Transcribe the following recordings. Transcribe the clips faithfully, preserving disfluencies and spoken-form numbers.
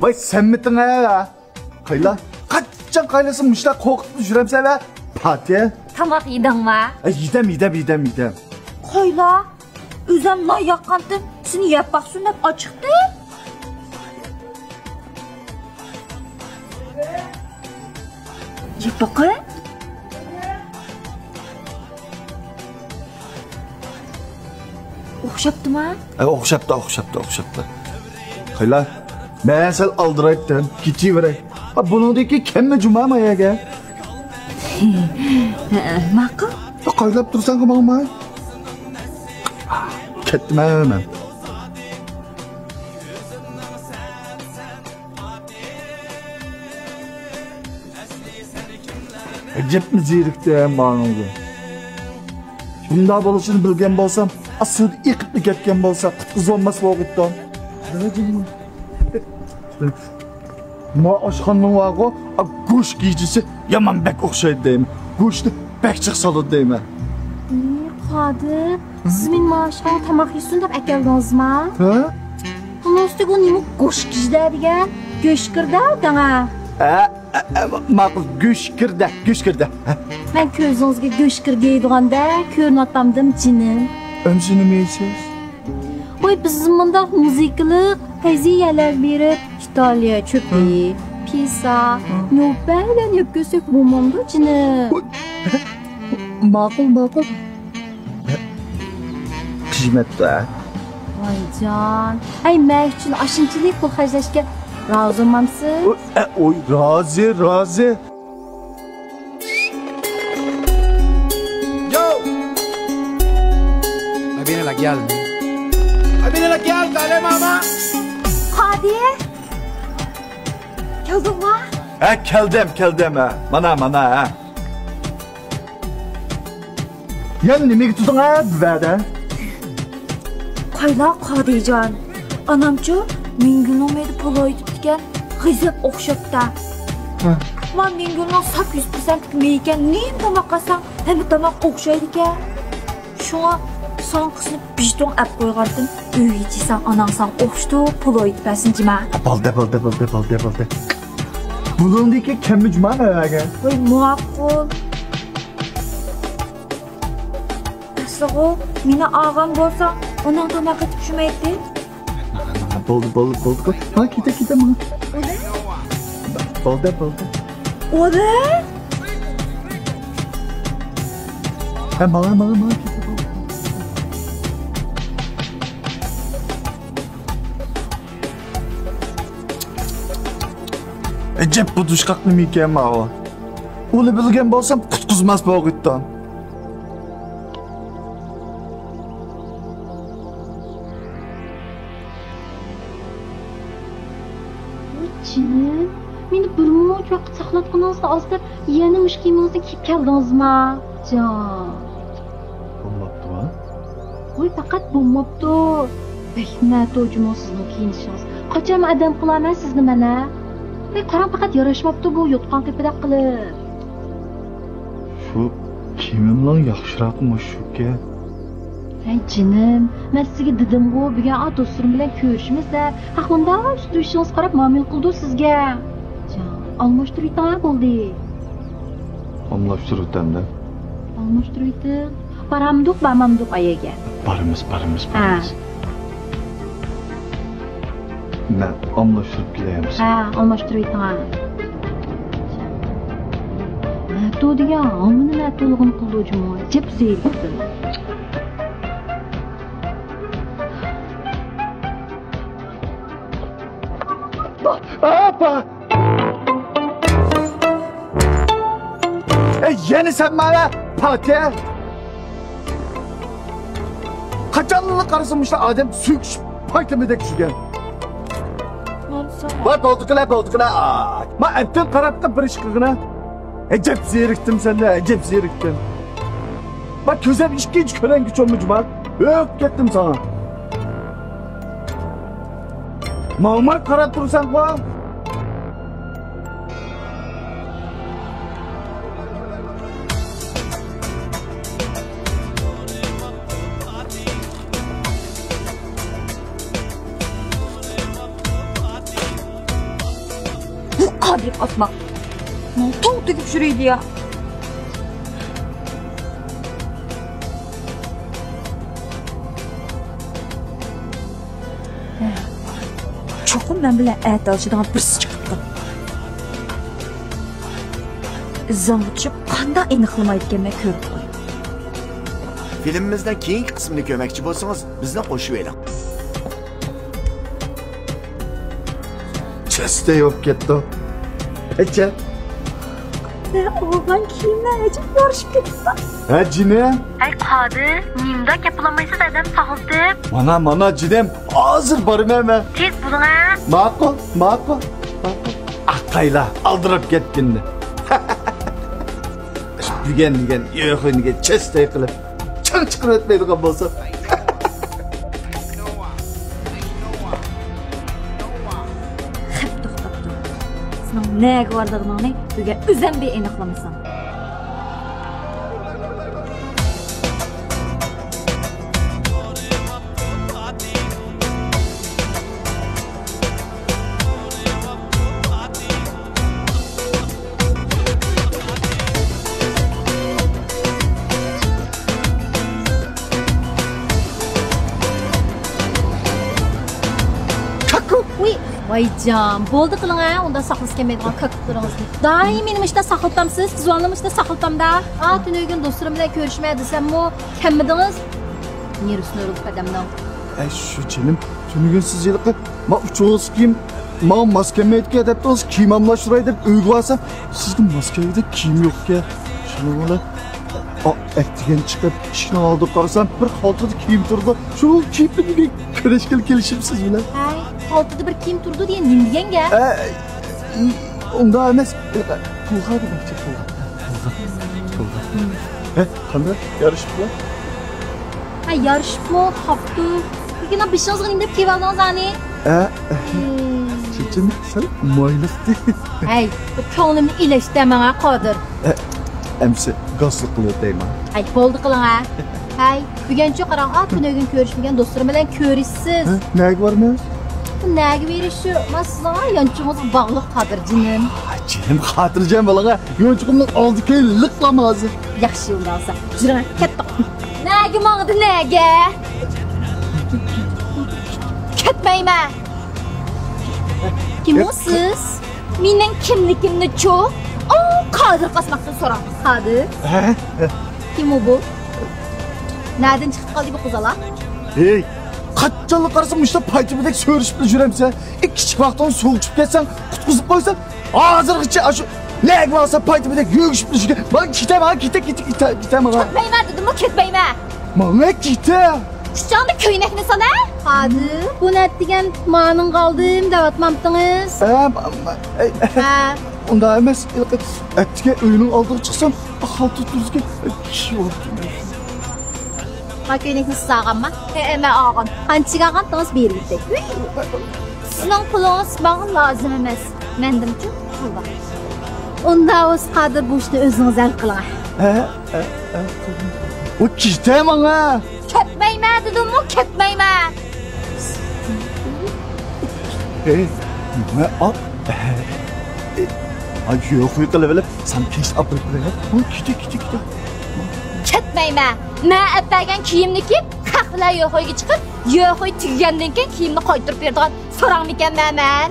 ۋاي سەنمىتىڭ ھە؟ قايلا؟ قاچان قايلىسا مۇشۇلار قورقۇتۇپ يۈرەمسەن ھە؟ پاتىيە. تاماق يېدىڭما؟ ئە، يېدەم، يېدەم، يېدەم، يېدەم. قايلا؟ ئۆزەم نان ياققانتىم، سېنى يەپ باقسۇن دەپ ئاچىقتىم. يەپ باقاي. ئوخشاپتىما؟ ئە، ئوخشاپتۇ، ئوخشاپتۇ، ئوخشاپتۇ. قايلا، مەن سەل ئالدىرايتتىم، كېتىۋېرەي. ئا، بۇنىڭدىكى كەممە جۇما ما يەرگە؟ ماقۇل. قايلاپ تۇرساڭغۇ ماڭماي. كەتتىم مەن. ئەجەبمۇ زېرىكتىم ماڭىڭغا. بۇنداق بولۇشىنى بىلگەن بولسام، ئا، سۇدا ئېقىپلا كەتكەن بولسا، قۇتقۇزۇۋالماس بولغىيتتىم. ما ئاشخانىنىڭ بارغۇ، ئا، گۆش گىجىسى يامان بەك ئوخشايدۇ دەيمەن. گۆشنى بەك جىق سالىدۇ دەيمەن. ئى، قادىر، سىز مېنى ما ئاشخانىغا تاماق يېسۇن دەپ ئەكەلدىڭىزما؟ ھە؟ بۇنىڭ ئۈستىگە ئۇ نېمە گۆش گىجدە دېگەن؟ گۆش كىردە دەڭە. ھە؟ ئە، ئە، ماقۇل، گۆش كىردە، گۆش كىردە. ھە. مەن كۆزىڭىزگە گۆش كىردە دەيدىغاندا كۆرۈنۈۋاتامدىم جېنىم. ئەمسە نېمە يەيسىز؟ ۋاي، بىز مۇنداق مۇزىكىلىق پەيزىيەلەر بېرىپ، ئىتالىيە چۆپى، ھە. پىسا، ھە. نۆپە بىلەن يەپ كۆرسەك بولمامدۇ جېنىم؟ ۋاي، ماقۇل، ماقۇل. قىسمەتتە. ۋايجان. ئەي، مەن ئۈچۈن ئاشۇنچىلىك پۇل خەجلەشكە رازى بولمامسىز؟ ئۇ، ئە، ئوي، رازى، رازى. يو! مابىنە لا گەل. مابىنە لا گەل، قارا ماما. قادىر. كەلدىڭما؟ ھە، كەلدىم، كەلدىم، ھە. مانا، مانا، ھە. يەنە نېمىگە تۇردۇڭ ھە بۇ يەردە؟ قايلا قادىرجان. ئانامچۇ مىڭگۈلنىڭ مەيدە پولۇ ئېيتىپتىكەن، غەزەپ ئوخشاپتا. ھە. ما مىڭگۈلنىڭ ساپ يۈز پىرسەنتلىك مېيىكەن، نېمە تاماق قىلساڭ ھەممە تاماق ئوخشايدىكەن. شۇڭا ساڭا قىسنى بىژدوڭ ئەپ قويغانتىم، ئۆيگە يېتىشسەڭ ئاناڭ ساڭا ئوخشىتىپ پولۇ ئېيتىپ بەرسۇن جىما. بولدى، بولدى، بولدى، بولدى، بولدى. بۇنىڭدىكى كەممە جۇما مەن بەرگەن. ۋاي ماقۇل. ئەسلىغۇ، مېنى ئالغان بولساڭ، ئۇنىڭ تاماقى پىشمايتتى. بولدى، بولدى، بولدى، قوي. ھا، كېتە، كېتە، ماڭا. بولدى، بولدى. ھە، ماڭا، ماڭا، ماڭا، كېتە، بولدى. ئەجەب بۇدۇشقاق نېمىكەن ماۋۇ؟ ئۇنى بىلگەن بولسام، قۇتقۇزماس بولغىيتتىم. ۋاي جېنىم، مېنى بىر مۇنچە ۋاقىت ساقلاتقىنىڭىزنى ئاز دەپ، يەنە مۇشۇ كىيىمىڭىزنى كىيىپ كەلدىڭىزما؟ جان. بولماپتىما؟ ۋاي، پەقەت بولماپتۇ. بەك ناتوجۇمۇ سىزنىڭ كىيىنىشىڭىز. قاچانمۇ ئادەم قىلارمەن سىزنى مەن، ھە؟ ۋاي، قاراڭ، پەقەت ياراشماپتۇ بۇ يوتقان قېپىدەك قىلىپ. شۇ كىيىمىمنىڭ ياخشىراقى مۇشۇكەن. ھەي جېنىم، مەن سىزگە دېدىمغۇ، بۈگۈن ئا دوستلىرىم بىلەن كۆرۈشىمىز دەپ. ھەق، مۇنداق تۇرۇشىڭىزغا قاراپ مۇئامىلە قىلىدۇ سىزگە. جان، ئالماشتۇرۇۋېتىڭ بولدى. ئالماشتۇرۇۋېتەمدە. ئالماشتۇرۇۋېتىڭ. بارامدۇق، بارمامدۇق ئايەگە. بارىمىز، بارىمىز، ھە. بارىمىز. مەن ئالماشتۇرۇپ كېلەيمىز. ھە، ئالماشتۇرۇۋېتىڭ ھە. مەتۇ دېگەن ھاممىنى مەتۇلىغىنى قىلىدۇ جۇمۇ. جىپ زېرىكتىم. ئاپا! ئەي، يەنە سەن مانا پاتىيە! قاچانلا قارىسا مۇشۇ ئادەم سۈيكۈشۈپ پايتىمىدەك چۈشكەن. ۋاي، بولدى قىلە، بولدى قىلە. ئاي، ما ئەمتىن قاراپقا بىر ئىش قىلغىنا. ئەجەب زېرىكتىم سەندە، ئەجەب زېرىكتىم. ما كۆزۈم ئىككىنچى كۆرەڭگۈ چوممىجۇ بار. ئۆپ كەتتىم ساڭا. ماڭماي قاراپ تۇرساڭغۇ. ئاسماق. ماڭا توڭ تېگىپ يۈرىدۇ يا. چوقۇم مەن بىلەن ئەتە ئالىشىدىغان بىرسى چىقىپتۇ. ئىزىڭغا چۈشۈپ قانداق ئېنىقلىمايدىكەنمەن، كۆرۈپ قوي. فىلىمىمىزنىڭ كېيىنكى قىسمىنى كۆرمەكچى بولسىڭىز، بىزنى قوشۇۋېلىڭ. چەستەي بولۇپ كەتتى. ئەچە. ئوغلان كىيىملەر ئەجەب يارىشىپ كېتىپتۇ. ھە، جېنىم؟ ئەي، قادىر، نېمىدا گەپ قىلالمايسىز ئادەم ساقلىتىپ؟ مانا، مانا، جېنىم، ھازىر بارىمەن مەن. تېز بولۇڭ ھە. ماقۇل، ماقۇل، ماقۇل. ئاقايلا، ئالدىراپ كەتكىنىنى. بۈگۈن دېگەن، يوخۇن دېگەن چەستەي قىلىپ. چىڭ چىقىرىۋەتمەيدىغان بولسا. خەپ توختاپتۇ. سېنىڭ نەگە بارىدىغىنىڭنى بۈگۈن ئۆزۈم بىر ئېنىقلىمىسام. كاكۇ! ۋۇي، ۋايجان، بولدى قىلىڭ ھە، ئۇنداق ساقلىسا كەلمەيدىغان كاكۇكلىرىڭىزنى. دائىم مېنى مۇشۇنداق ساقلىتامسىز، قىزۋالنى مۇشۇنداق ساقلىتامدا. ئا، تۈنۈگۈن دوستلىرىم بىلەن كۆرۈشىمەن دېسەممۇ، كەلمىدىڭىز. نېرۋىسى نېرىلىق ئادەمنىڭ. ئەي، شۇ جېنىم، تۈنۈگۈن سىز ھېلىقى ما ئۇچۇرغۇسى كىيىم ماڭا ماس كەلمەيدىكەن دەپتىڭىز، كىيىم ئالماشتۇراي دەپ ئۆيگە بارسام، سىزدە ماس كەلگۈدەك كىيىم يوقكەن. شۇنىڭ بىلەن، ئا، ئەتىگەن چىقىپ ئىشىكنىڭ ئالدىغا قارىسام، بىر خالتىدا كىيىم تۇرىدۇ. شۇ كىيىم بىلەن بۈگۈن كۆرۈشكىلى كېلىشىم سىز بىلەن. ھەي، خالتىدا بىر كىيىم تۇرىدۇ دېگەن نېمە دېگەن گەپ؟ ئە، ئۇنداق ئەمەس. پۇلغا دېمەكچى، پۇلغا. پۇلغا. پۇلغا. ھە، قانداق؟ يارىشىپلا؟ ھە، يارىشىپمۇ قاپتۇ. لېكىن بېشىڭىزغا نېمە دەپ كىيىۋالدىڭىز ئانى؟ ھە. چېچىم سەل مايلىقتى. ھەي، كۆڭلۈمنى ئىلەشتە ماڭا قادىر. ھە، ئەمسە گاسلىق قىلىۋېتەيما؟ ھەي، بولدى قىلىڭ ھە. ھەي، بۈگۈنچۇ قاراڭ، ئا، تۈنۈگۈن كۆرۈشمىگەن دوستلىرىم بىلەن كۆرۈشىسىز. ھە، نەگە بارىمىز؟ نەگە بېرىش شۇ، ما سىزنىڭ يانچۇقىڭىزغا باغلىق قادىر جېنىم. جېنىم خاتىرجەم بولۇڭ ھە. يانچۇقۇمنىڭ ئالدى كەينى لىقلام ھازىر. ياخشى، ئۇنداق بولسا. يۈرۈڭ، كەتتۇق. نەگە ماڭدى، نەگە؟ كەتمەيمەن. كىم ئۇ سىز؟ مېنىڭ كىملىكىمنىچۇ؟ ئۇ قادىر قاسماقتىن سوراڭ. قادىر؟ ھە؟ كىم ئۇ بۇ؟ نەدىن چىقىپ قالدى بۇ قىزالا؟ ھېي، قاچانلا قارىسام مۇشۇنداق پايتىمىدەك سۆرۈشۈپلا يۈرەمسەن؟ ئى، كىچىك ۋاقتىڭنى سۇغا چۈشۈپ كەتسەڭ، قۇتقۇزۇپ قويسام، ھازىرغىچە ئاشۇ نەگە ماڭسا پايتىمىدەك يۆگىشىپلا يۈرگەن. مانا كېتە، مانا كېتە، كېتە، كېتە، كېتە مانا. كەتمەيمەن دېدىممۇ، كەتمەيمەن. ماڭا كېتە. ئۇچاڭدا كۆينەكنى سانا. قادىر، بۇ نەدىگەن مانىڭغا ئالدىم دەۋاتمامتىڭىز؟ ھە، ما-، ما-، ئەي، ھە. ئۇنداق ئەمەس، ھېلىقى ئەتىگەن ئۆينىڭ ئالدىغا چىقسام، خالتا تۇرىدىكەن، كىيىۋاپتىمەن. ما كۆينەكنى سىز ئالغانما؟ ھەئە، مەن ئالغان. قانچىگە ئالغانتىڭىز بېرىۋېتەي. سىزنىڭ پۇلىڭىز ماڭا لازىم ئەمەس. مەندىمچۇ پۇل بار. ئۇنداق بولسا قادىر بۇ ئىشنى ئۆزىڭىز ھەل قىلىڭ. ھە، ھە، ھە، قىلدىم. ئۇ كېتە ماڭا. كەتمەيمەن دېدىممۇ، كەتمەيمەن. ھەي، مەن ئا-، ئا، يوخۇي قىلىۋېلىپ، سەن كەچتە ئاپىرىپ بېرەي. ھە، كېتە، كېتە، كېتە. كەتمەيمەن. مەن ئەپ بەرگەن كىيىمنى كىيىپ، خەق بىلەن يوخۇيغا چىقىپ، يوخۇي تۈگىگەندىن كېيىن كىيىمنى قايتۇرۇپ بېرىدىغان ساراڭمىكەنمەن مەن؟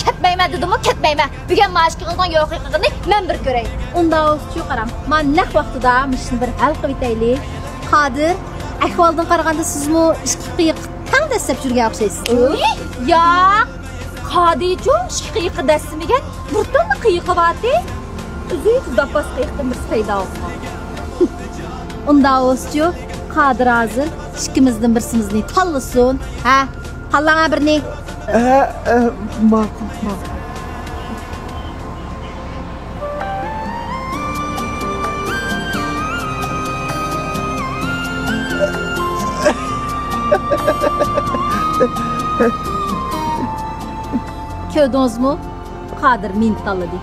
كەتمەيمەن دېدىممۇ، كەتمەيمەن. بۈگۈن مائاشقىڭىزنىڭ يوخۇيقىنى مەن بىر كۆرەي. ئۇنداق بولسىچۇ قاراڭ، مانا نەق ۋاقتىدا مۇشۇنى بىر ھەل قىلىۋېتەيلى. قادىر، ئەھۋالدىن قارىغاندا سىزمۇ ئىككى قىيىق تەڭ دەسسەپ يۈرگەن ئوخشايسىزچۇ؟ ياق، قادىرچۇ ئىككى قىيىققا دەسسىمىگەن، بىر تاللا قىيىقى بارتى. ئۆزى زاپاس قىيىقتىن بىرسى پەيدا بوپتۇ. ئۇنداق بولسىچۇ، قادىر ھازىر ئىككىمىزدىن بىرسىمىزنى تاللىسۇن. ھە، تاللاڭا بىرنى. ئە، ئە، ماقۇل، ماقۇل. كۆردىڭىزمۇ؟ قادىر مېنى تاللىدى.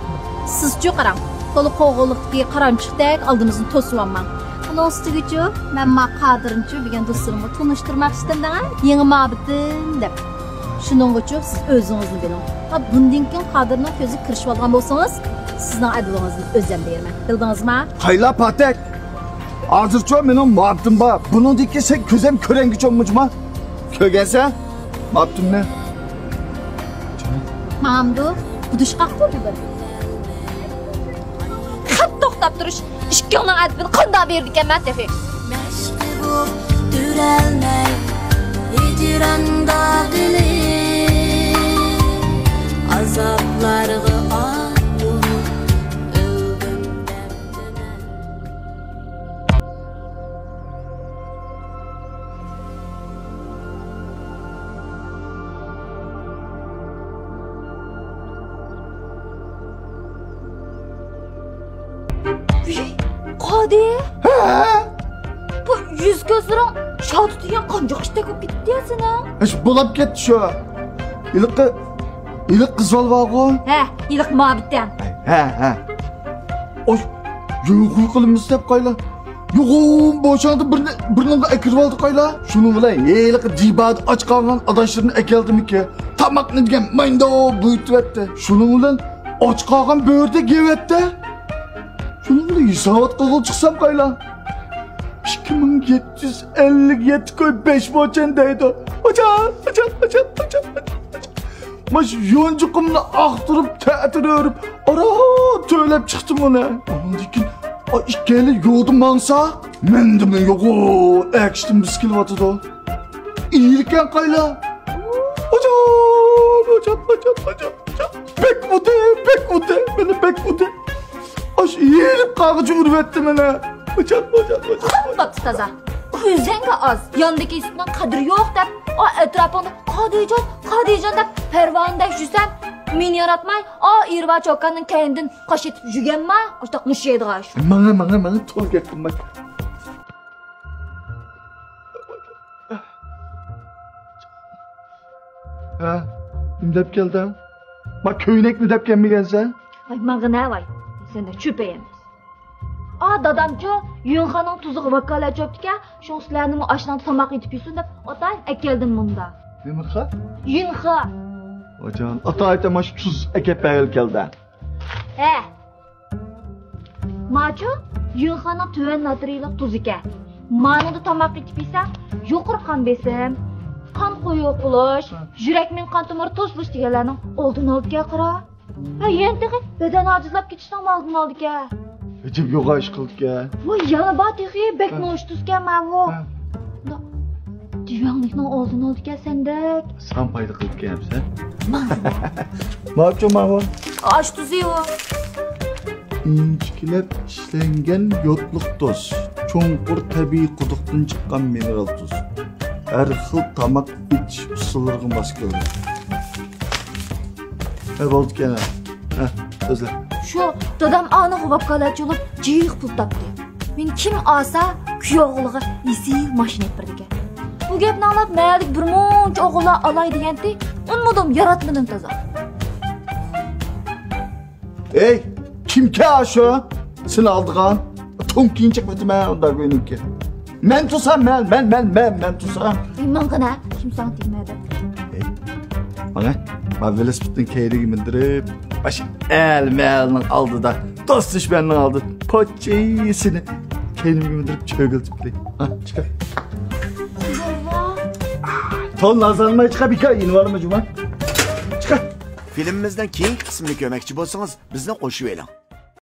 سىزچۇ قاراڭ، تولا قوغۇنلۇقتىكى قارانچۇقتەك ئالدىمىزنى توسۇۋالماڭ. ئۇنىڭ ئۈستىگىچۇ، مەن ما قادىرنىچۇ بۈگۈن دوستلىرىمغا تونۇشتۇرماقچى ئىدىم دەڭە. يېڭى مۇھەببىتىم دەپ. شۇنىڭغىچۇ سىز ئۆزىڭىزنى بىلىڭ. ھا، بۇندىن كېيىن قادىرنىڭ كۆزىگە كىرىشىۋالغان بولسىڭىز، سىزنىڭ ئەدىپىڭىزنى ئۆزۈم بېرىمەن. بىلدىڭىزمۇ؟ قايلا پاتەك! ھازىرچۇ مېنىڭ مۇھەببىتىم بار. بۇنىڭدىن كېيىن سەن كۆزۈم كۆرەڭگۈچى بولمىجۇما؟ كۆرگەنسەن مۇھەببىتىمنى. مامدۇ، بۇدۇشقاق بولدى بىر. خەپ توختاپ تۇرۇش. ئىككىڭنىڭ ئەدىپىنى قانداق بېرىدىكەنمەن تېخى؟ مەشقى بۇ تۈرەلمەي ھىجراندا قېلىپ، ئازابلارغا ئاھ ئۇرۇپ ئۆلدۈم دەپتىمەن. قادى! ھە؟ بۇ يۈز كۆزلىرىڭ شادا دېگەن قانجۇق ئىشتەك بولۇپ كېتىپتۇ يا سېنىڭ؟ ئىش بولۇپ كەتتى شۇ. ھېلىقى، ھېلىقى قىز بارغۇ؟ ھە، ھېلىقى مۇھەببىتىم. ھە، ھە. ئوش، يۇقىرى قىلىمىز دەپ قايلا. يوغان بوشاڭدا بىرنى، بىرنىڭغا ئەكىرىۋالدى قايلا. شۇنىڭ بىلەن ھېلىقى دىبادا ئاچ قالغان ئاداشلىرىنى ئەكەلدىمىكى؟ تاماقنى دېگەن ماينداۋ بۇيرۇتۇۋەتتى. شۇنىڭ بىلەن ئاچ قالغان بۆرىدەك يەۋەتتى. شۇنىڭ بىلەن ھېسابات قىلغىلى چىقسام قايلا. ئىككى مىڭ يەتتە يۈز ئەللىك يەتتە كوي بەش موچەن دەيدۇ. ئاچا، ئاچا، ئاچا، ئاچا، ئاچا. ماش يونچۇقۇمنى ئاختۇرۇپ، تەتۈر ئۆرۈپ، ئاران تۆلەپ چىقتىم ئۇنى. ئاندىن كېيىن، ئا، ئىككىيلەن يولدا ماڭسا، مەندىمۇ يوغان ئەكشىتىن بىز كېلىۋاتىدۇ. ئىيىلكەن قايلا. ئاجاب، ئاجاب، ئاجاب، ئاجاب، ئاجاب. بەك ئۇدى، بەك ئۇدى، مېنى بەك ئۇدى. ئاش يېرىپ قالغۇچە ئۇرۇۋەتتى مېنى. ئاجاب، ئاجاب، ئاجاب. قانداق تازا. كۆزەڭگە ئاز، ياندىكى ئىسىتنىڭ قەدرى يوق دەپ، ئا، ئەتراپىڭدا قادىجان، قادىجان دەپ پەرۋانىدەك يۈرسەم، مېنى ياراتماي، ئا، ئېرىۋا چوكاننىڭ كەينىدىن قاش ئېتىپ يۈرگەنما؟ ئاشتاق مۇشۇ يەيدىغان ئىش. ماڭا، ماڭا، ماڭا، تولا گەپ قىلماي. ھە، نېمە دەپ كەلدىڭ؟ ما كۆينەكنى دەپ كەلمىگەنسەن؟ ۋاي، ماڭغىنە ۋاي. سەندە چۆپەي ئەمەس. ئا، دادامچۇ، يۈنخانىڭ تۇزىغا ۋاكالەتچى بوپتىكەن، شۇڭا سىلەرنىمۇ ئاشۇنىڭدا تاماق ئېتىپ يۈرسۇن دەپ ئاتايىن ئەكەلدىم مۇندا. نېمە خا؟ يۈنخا. ۋاجان، ئاتايىن ماش تۇز ئەكەپ بەرگىلى كەلدى. ھە. ماچۇ، يۈنخانىڭ تۆۋەن ناترىيلىق تۇزىكەن. مانىڭدا تاماق ئېتىپ يېسەڭ، يۇقىرى قان بېسىم، قان قويۇق بولۇش، يۈرەك مېڭە قان تومۇرى توسۇلۇش دېگەنلەرنىڭ ئالدىنى ئالىدىكەن قارا. ھە، يەنە تېخى بەدەن ئاجىزلاپ كېتىشنىڭمۇ ئالدىنى ئالىدىكەن. ئەجەب يوغان ئىش قىلىدىكەن. ۋاي، يەنە بار تېخى، بەك ھە. نوشتۇزكەن ماۋۇ. ھە. دىۋەڭلىكنىڭ ئالدىنى ئالىدىكەن سەندەك. ساڭا پايدا قىلىدىكەن ئەمسە. ماڭا. ماچۇ ماۋۇ. ئاش تۇزى ئۇ. ئىنچىكىلەپ ئىشلەنگەن يودلۇق تۇز. چوڭقۇر تەبىئىي قۇدۇقتىن چىققان مىنېرال تۇز. ھەر خىل تاماق ئېتىش ئۇسۇللىرىغا ماس كېلىدۇ. ھە، بولدىكەن، ھە. ھە، سۆزلە. شۇ دادام ئانىغا ۋاكالەتچى بولۇپ جىق پۇل تاپتى. مېنى كىم ئالسا، كۈيەۋ ئوغلىغا ئېسىل ماشىنا ئېلىپ بېرىدىكەن. بۇ گەپنى ئاڭلاپ، مەھەللىدىكى بىر مۇنچە ئوغۇللار ئالاي دېگەنتى، ئۇنىمىدىم، ياراتمىدىم تازا. ئەي، كىمكەن ئاشۇ سېنى ئالدىغان؟ توڭ كىيىن چىقىۋېتىمەن ئۇنداق ئۆينىڭكى. مەن تۇرسام، مەن، مەن، مەن، مەن، مەن تۇرسام. ئەي، ماڭغىنە، كىم ساڭا تېگىمە دەپ. ئەي، ماڭا، ما ۋېلىسىپىتنىڭ كەينىگە مىندۈرۈپ، ئاشۇ ئەل مەھەللىنىڭ ئالدىدا، دوست دۈشمەننىڭ ئالدىدا پوچىسىنى كەينىمگە مىندۈرۈپ چۆگۈلىتىپ كېلەي. ھا، چىقار. تون نازلانماي چىقار، بىكار يېنىۋالما جۇما. چىقار. فىلىمىمىزنىڭ كېيىنكى قىسمىنى كۆرمەكچى بولسىڭىز، بىزنى قوشۇۋېلىڭ.